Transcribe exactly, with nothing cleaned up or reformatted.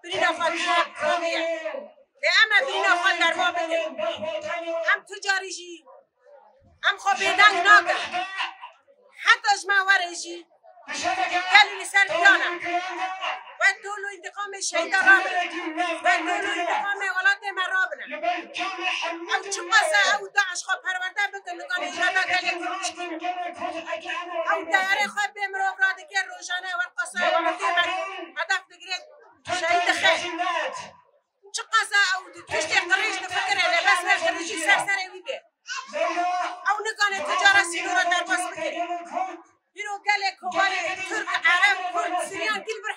Birîna xwe dixwe ye. Lê em ê birîna xwe derman bikin. Em tu carî jî em xwe bêdeng nakin. Heta ji me were jî gelî li ser giyan e. Wek dol û întiqamê şehîda rabin. Wek dol û întiqamê welatê me rabin. Ew çiqas e ew DAIŞ xwe perwerde bikin, nikanî îrada gelê Kurd. Ew teyarê xwe bê mirov radike rojane, werqasa welatê me hedef digire, şehîd dixe. Çiqas e ew di tiştê qirêj difikire, lê bes wê qirêjî ser serê wî bê. Ew nikane tu cara sînora derbas bike. Îro gelê kovarê Tirk, Ereb, Kurd, Siryan, kî li